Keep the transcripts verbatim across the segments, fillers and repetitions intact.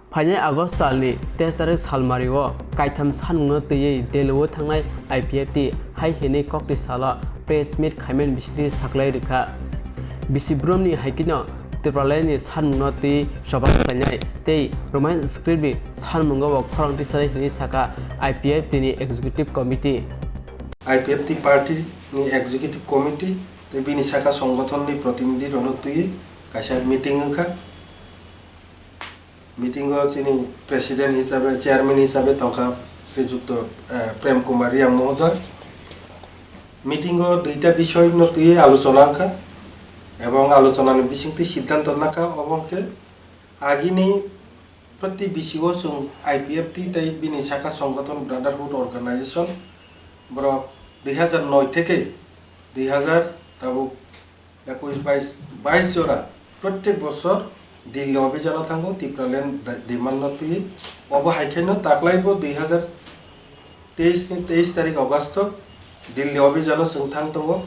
Phainai August talni teis tarik salmario kaitham sanmungno twiwi Delhi-o thangnai I P F T hai hwnwi kokni salo press meet khaimani bisingtwi saklai rwkha. Bisi Bromni haikheno Tipralandni sanmungno twiwi choba khlainai tei Roman script ni sanmungo bo khorang tisari hwnwi sakha I P F T ni Executive Committee. I P F T party ni Executive Committee tei bini saka songothon ni protinidhi rokno twiwi kaisa meeting wngkha. Meeting o chini president hisabe, chairman hisabe tongkha Sri Jukto, eh, Prem Kumar Reang mohodoy. Meeting o duita bisoy no twiwi alochona wngkha ebong alochona ni bisingtwi siddhanto nakha obo hwnkhe agini proti bisi o chwng I P F T tei bini saka songothon Brotherhood Organization borok dui hazar noi theke dui hazar tabuk ekush bais, bais jora prottek bosor Delhi obhijano thango Tipraland da-, demand no twiwi. Obo hai khe no taklai bo dui hazar teis ni teis tarik August o Delhi obhijano chwng thang tongo.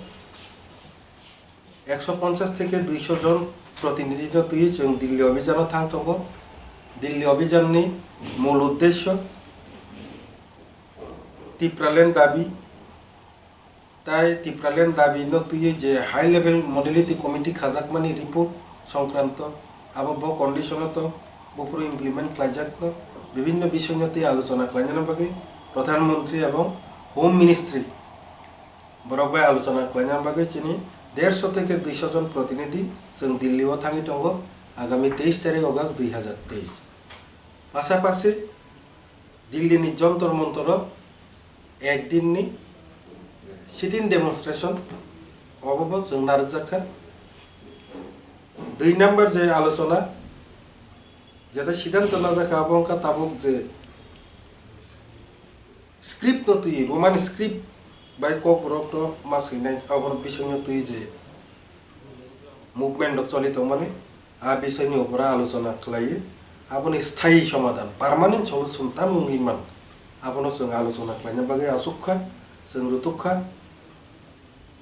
Ekso ponchash theke duiso jon protinidhi no twiwi chwng Delhi obhijano thang tongo. Delhi obhijan ni mul uddesyo Tipraland dabi, tai Tipraland dabi no twiwi je high level modality committee khajakmani report songkranto, abo bo condition o to, buphuru implement khlaijak no, bibhinno bisoy no twi alochona khlainani bagwi Pradhan Mantri ebong Home Ministry borok bai alochona khlainani bagwi chini derso theke duiso jon protinidhi chwng Delhi o thangwi tongo agami teis tarik August dui hazar teis. Pasapasi Delhi ni Jantar Mantar o ek din ni sit-in demonstration obo bo chwng narwkjak kha. Dui number je alochona, jeta siddhanto najak kha, abo wngkha tabuk je script no twi, Roman script bai Kokborok no ma swinai, abo bising no twi je movement rok choli tongmani, a bising ni upor o alochona khlaiwi, aboni sthayi somadhan, permanent solution tamo wngwi man, abono chwng alochona khlaina bagwi achuk kha, chwng rutuk kha.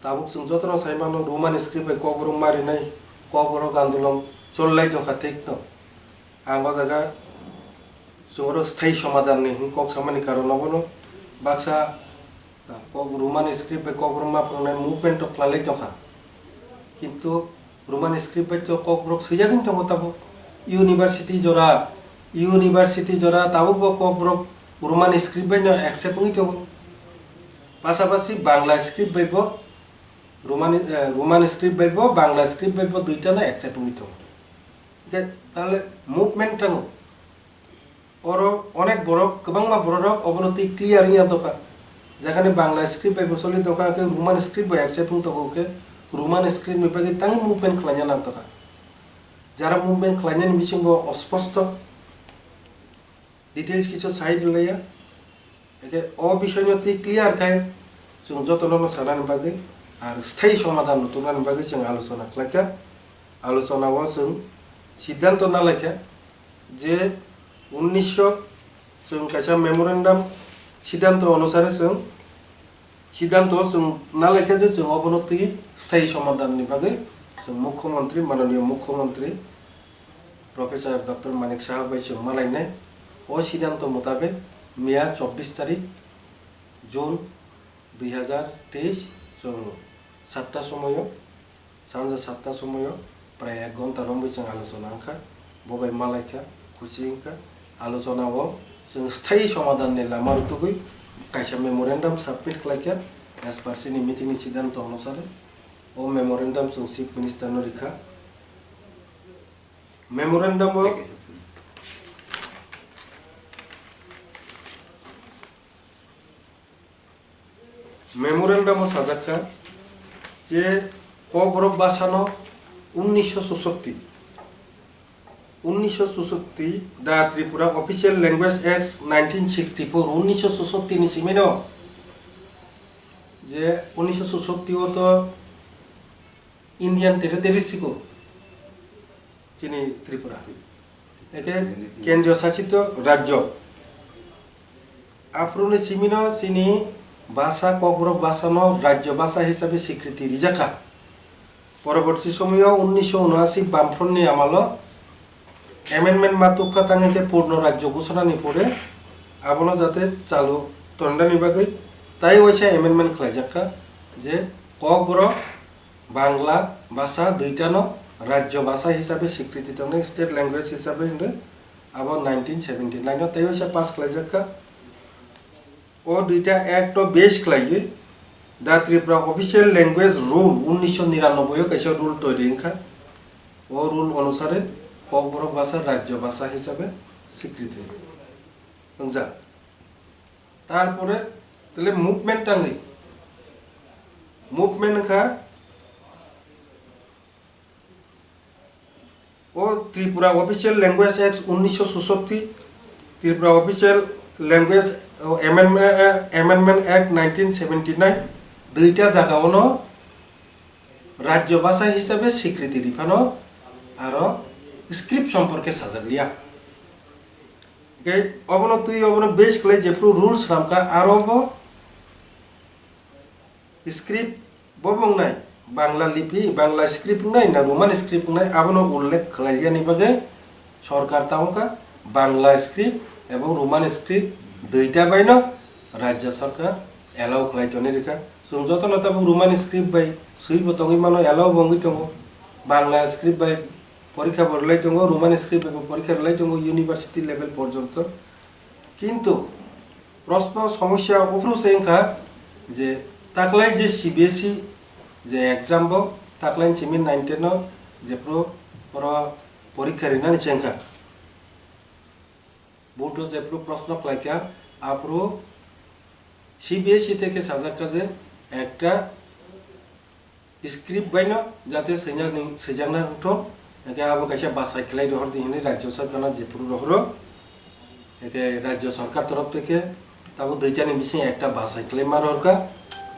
Tabuk chwng jotono sai mano, Roman script bai Kokborok marinai, Kokborok andolon chollai tongkha, thik no. Ang o jaga chwng oro sthayi somadhan ni hwn kok samani karon obono baksa, ah, Kok-, Roman script bai Kokborok ma phwrwngnai movement rok khlailai tongkha. Kintu Roman script bai to Kokborok swijagwin tongo tabuk. University jora, university jora tabuk bo Kokborok Roman script bai no accept wngwi tongo. Pasapasi Bangla script bai bo Roman, eh, Roman script bai bo Bangla script bai bo duita no accept wngwi tongo. Hwnkhe tale movement tamo. Oro onek borok, kwbangma bororok obono twi clear wngya tongkha. Jekhane Bangla script bai bo choli tongkha, hwnkhe Roman script bai accept wng tongo, hwnkhe Roman script ni bagwi tangwi movement khlaina nang tongkha. Jara movement khlainani bisingo osposto details kisu sai rwlaiya. Hwnkhe o bisoyno twi clear khai chwng jotono no sanani bagwi ar sthayi somadhan rwtoknani bagwi chwng alochona khlaikha. Alochona o chwng siddhanto nalaikha je unnisho chwng kaisa memorandum siddhanto onusare chwng siddhanto chwng nalaikha je chwng obono twi sthayi somadhan ni bagwi chwng Mukhyamantri, Mananiya Mukhyamantri Professor Doctor Manik Saha bai chwng malainai. O siddhanto mutabek miya chobbish tarik June dui hazar teis chwng satta somoyo, sanja satta somoyo prai ek ghonta romwi chwng alochona wngkha. Bo bai malaikha, khusi wngkha. Alochona o chwng sthayi somadhan ni lama rwtugwi kaisa memorandum submit khlaikha as per chini meeting ni siddhanto onusare. O memorandum chwng Chief Minister no rikha. Memorandum o, memorandum o sajak kha je Kokborok bhasha no unnisho chusokti, unnisho chusokti, The Tripura Official Language Act nineteen sixty-four, unnisho chusokti ni simi no je unnisho chusokti o to Indian Territory siko chini Tripura. Eke Kendriyo Sasito Rajyo. Aphuruni simino chini bhasha, Kokborok bhasha no rajyo bhasha hisabe sikriti rijakha. Poroborti somoyo unnisho unoashi Bamfront ni amalo amendment ma tukha tangwi khe purno rajyo ghosona ni pore abono jate chalu tongnani bagwi tai waisa amendment khlaijakha je Kokborok Bangla bhasha duitano rajyo bhasha hisabe swikriti tongnai, state language hisabe hinwi abo nineteen seventy nine o tai waisa pass khlaijakha. O duita act no base khlaiwi The Tripura Official Language Rule unnisho niranoboi o kaisa rule toiri wngkha. O rule onusare Kokborok bhasha rajyo bhasha hisabe swikriti wngjak. Tarpore tele movement tangwi, movement wngkha o Tripura Official Language Act unnisho susotti, Tripura Official Language, o, Amendment, Amendment Act nineteen seventy nine, duita jaga ono rajyo bhasha hisabe swikriti riphano aro script somporke sajak liya. Hingke obono twi obono base khlai jephru rules ramkha aro bo script bo wngnai, Bangla lipi, Bangla script wngnai na Roman script wngnai, abono ullekh khlaiyani bagwi sorkar tamo kha Bangla script ebong Roman script duita baino rajya sorkar allow khlai toni rikha. Chwng jotono tabuk Roman script bai swibo tongwi mano, allow bo wngwi tongo. Bangla script bai porikha bo rwlai tongo, Roman script bai bo porikha rwlai tongo university level porjonto. Kintu prosno somosya uphuru se wngkha je taklai je C B S E je exam bo taklai simi nine ten o jephru oro porikha rinani se wngkha. Board o jephru prosno khlaikha aphuru C B S E theke sajakha je ekta script baino jate swijak ni, swijakna wngthok, hingke abo kaisa bachai khlai rohor di hinwi rajya sorkar no jephuru rohoro, hingke rajya sorkar torof theke tabuk duitani bising ekta bachai khlai ma rohorkha,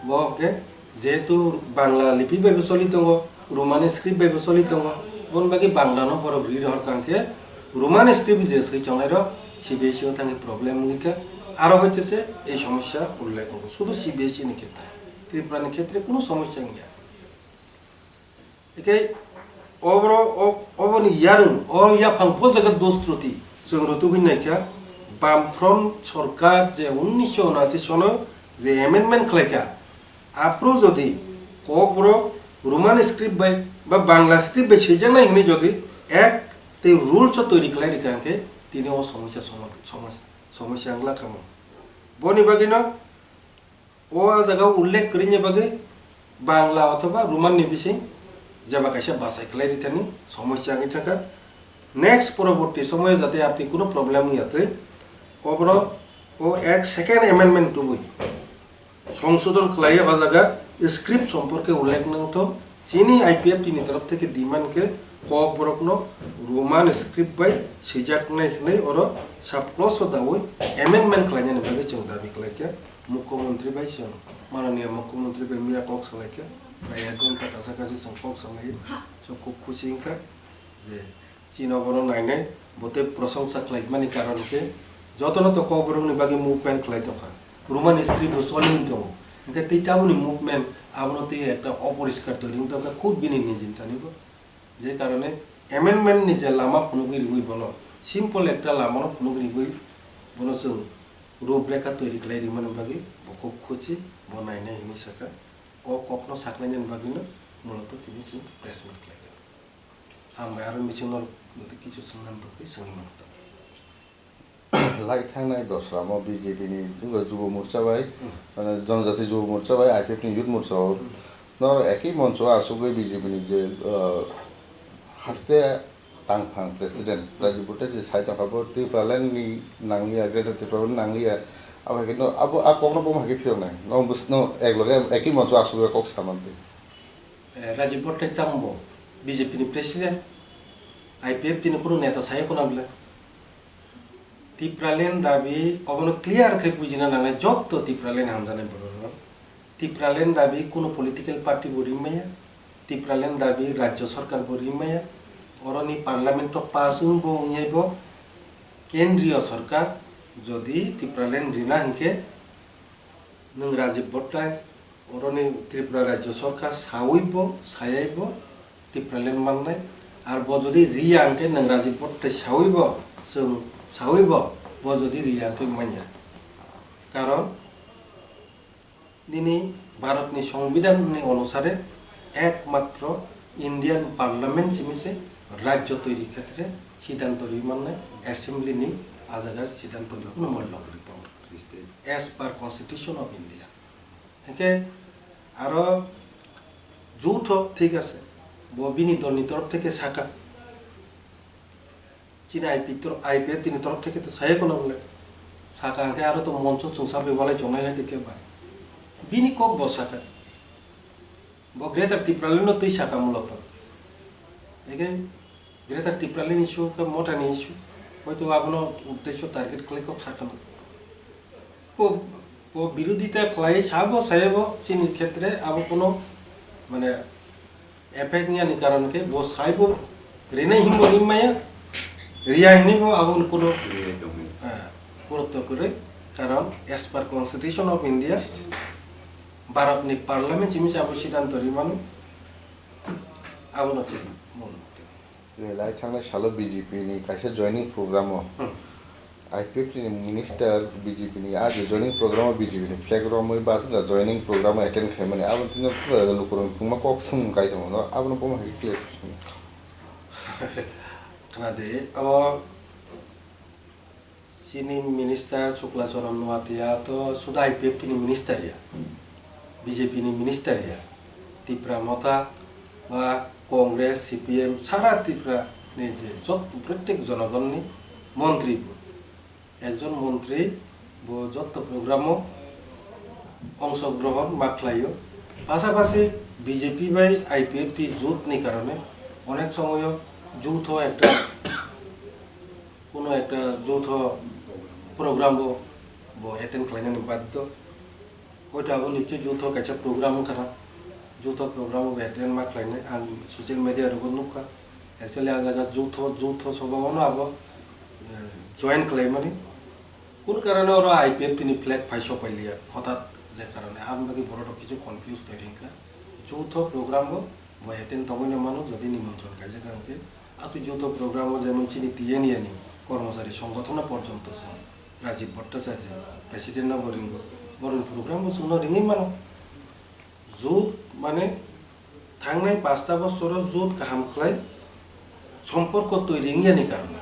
bo hingke jehetu Bangla lipi bai bo choli tongo, Romani script bai bo choli tongo, boni bagwi Bangla no borok ri rohorkha hingke Romani script je swi tongnai rok C B S E o thangwi problem wngkha, aro hoite se ei somosya ullekh tongo, sudu C B S E ni khetre, Tripura ni khetre kunu somosya wngya. Hingke oboro, o-, oboni yarwng, o yaphang bo jaga dos truti chwng rwtugwi naikha, Bamfront sorkar je unnisho unashi sono je amendment khlaikha, aphuru jodi Kokborok Roman script bai ba Bangla script bai swijaknai hinwi jodi act tei rules o toiri khlai rikha hingke tini o somosya soma-, somosya, somosya wngla kamo. Boni bagwino o jaga o ullekh kwrwini bagwi Bangla othoba Roman ni bising jeba kaisa bachai khlai rithani somosya wngwi thangkha. Next poroborti somoyo jate apni kuno problem wngya twi, oborok o ek second amendment tubui songsodon khlaiwi o jaga script somporke ullekh nangthok. Chini I P F T ni torof theke demand khe Kokborokno Roman script bai swijaknai hwnwi oro sub clause o daui amendment khlainani bagwi chwng dabi khlaikha. Mukhyamantri bai chwng, Mananiya Mukhyamantri bai miya kok salaikha, bai ek ghonta kacha kachi chwng kok salai, chwng khub khusi wngkha je chini obono nainai, bo tei prosongsa khlaimani karon khe jotono to Kokborokni bagwi movement khlai tongkha, Roman script bo choli wng tongo, hwnkhe tei taboni movement abono tei ekta oporiskar toiri wng tongkha khub bini nijintani bo. Je karone amendment ni je lama phunugwi riwi bono, simple ekta lama no phunugwi riwi bono chwng ruprekha toiri khlai rimani bagwi bo khub khusi, bo nainai hinwi sakha. O kokno saknaini bagwino muloto tini chwng press meet khlaikha. Ang bai aro bisingo jodi kichu swngna dogwi swngwi mano. Lai thangnai dosramo B J P ni, Jubo Morcha bai, mane Jonojati Jubo Morcha bai, I P F ni Youth Morcha o, nor ekhi moncho o asugwi B J P ni je, ah, haste tangphang president, Rajib Bhattacharyya sai tongkha, bo Tipraland ni nangliya, Greater Tipraland ni nangliya, abo hai khe no, abo a kokno bo hai khe phiyoknai, no bwsno ekloge ekhi moncho o asugwi kok samantwi. Eh, Rajib Bhattacharya tamo bo B J P ni president, I P F T ni kunu neta sai khuna bwle. Tipraland dabi obono clear khe bujina nangnai jotto Tipraland hamjaknai borok rok. Tipraland dabi kunu political party bo ring maya, Tipraland dabi rajya sarkar bo ring maya, oroni parliament o pass wng bo wng yai bo kendriya sarkar jodi Tipraland rina hinkhe nwng Rajib Bhattacharyya, oroni Tripura Rajya Sarkar sawi bo, sayai bo Tipraland mannai. Ar bo jodi riya hwnkhe nwng Rajib Bhatta sawi bo, chwng sawi bo, bo jodi riya hwnkhe manya. Karon nini Bharatni Songbidanni onusare ekmatro Indian Parliament simi se rajyo toiri khetre siddhanto ri mannai, assembly ni a jaga siddhanto ri hwnwi mollo kwrwi tongo. As per Constitution of India. Hwnkhe aro juth o thik ase, bo bini dolni torof theke saka. Chini I P toro-, I P F T ni torof theke to saya kono bole. Saka hwnkhe aro to moncho chwngsa bai walai chongnai hai khe ba. Bini kok bo saka. Bo Greater Tipraland no twi saka muloto. Ege Greater Tipraland issue khe motani issue. Hoito abono uddesyo target khlai kok sakano. Bo, bo birodita khlai sabo saibo chini khetre abo kono mane effect niyani karon khe bo saibo rinai hinbo hinmaya, riya hinwi bo abo kono, Riyai tongwi. Ah, gurutto kwrwi. Karon as per Constitution of India, Bharatni Parliament simi se abo siddhanto rimano, abono se mul. Lai thangnai salo B J P ni kaisa joining program o Hmm. I P F T ni minister B J P ni a je joining program o B J P ni flag romwi ba thwngkha joining program o attend khaimani abo thwngkha lukurok thwngma kok swng kai tongo no abono bomo hai khe clear khna de abo chini minister Chukla Charan Noatia to suda I P F T ni minister ya, B J P ni minister ya, Tipra Motha ba Congress, C P M, sara Tripura ni je jot-, prottek jonogonni montri bo. Ekjon montri bo jotto program o ongshogrohon ma khlaio. Pasapasi B J P bai I P F T jut ni karone onek somoyo jut o ekta, kono ekta jut o program bo, bo attend khlainani baddo. Hoito abo niche jut o kaisa program wngkha na, jut o program o attend ma khlainai, ang social media rogo nukha. Actually, a jaga jut o, jut o soba ono abo, eh, join khlaimani. Kun karone oro I P F T ni flag phai sopai liya, hothat je karone, aboni bagwi borok rok kichu confuse thai ringkha. Jut o program bo, bo attend tongwi no mano, jodi nimontron kaijak kha hwnkhe. Atwi jut o program o jemon chini T N A ni kormochari songothono porjonto chwng Rajib Bhattacharya president no bo ringo, borokni program bo chwngno ringwi mano. Jut mane thangnai pasta bosoro jut kaham khlai somporko twi ringyani karone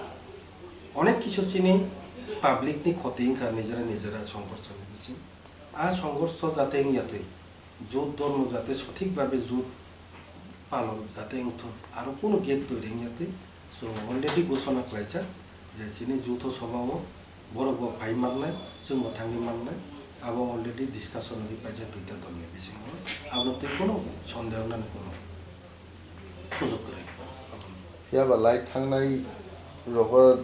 onek kisu chini public ni khoti wngkha nijera nijera songkorchoni bising. A songkorcho jate wngya twi jut dormo jate sothik babe jut palon jate wngthun, aro kunu gap twi ringya twi. So already gosona khlaijak je chini jut o soba o borok bo phai mannai, chwng bo thangwi mannai, abo already discussion wngwi paijak duita dol ni bisingo, abo twi kunu sondeho nani kunu sujok kwrwi. Phiya ba lai thangnai rogo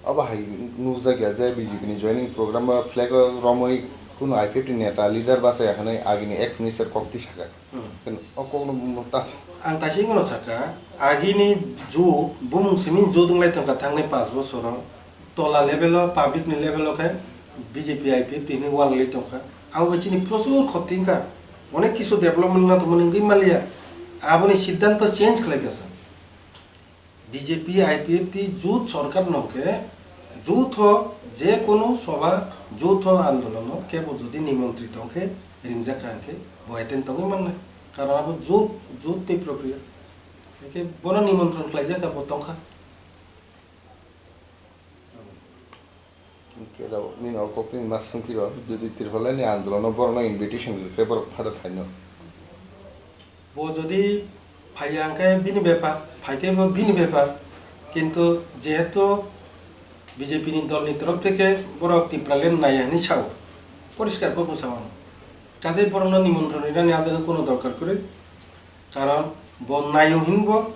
Abo hai nukjak ya je B J P ni joining program o flag o romwi kunu I P F T ni neta leader bachai ya hwnwi agini ex minister kok twi sakha. Hmm. Ken o kok no ta. Ang kaisa wngno sakha, agini jut, bumung simi jut wnglai tongkha thangnai panch bosoro, tola level o, public ni level o khe B J P I P F T hinwi walwi tongkha. Abo bai chini prochur khoti wngkha, onek kisu development wngna tongmani wngwi manliya, aboni siddhanto change khlaikha sa. B J P I P F T jut sorkar no khe jut o je kono soba jut o andolon o kebo jodi nimontri tong khe ringjak kha hwnkhe bo attend tongwi mannai, karon abo jut, jut tei propriya hwnkhe bono nimontron khlaijak kha bo tongkha. Hwnkhe da nini o kokni ma swngphiro, jodi Tripura ni andolono borokno invitation rwkhe borok phada phaino. Bo jodi phaiya hwnkhe bini bepar, phaikhe bo bini bepar. Kintu jehetu B J P ni dolni torof theke borok Tipraland naiya hinwi sao, poriskar kok no sao. Kaje borokno nimontron rinani a jaga kono dorkar kwrwi. Karon bo naio hinbo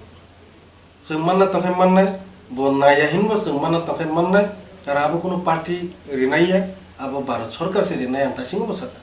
chwng manna tongkhe mannai, bo naiya hinbo chwng manna tongkhe mannai, karon abo kunu party rinaiya, abo Bharat Sorkar se rinai ang taisingo bo sakha.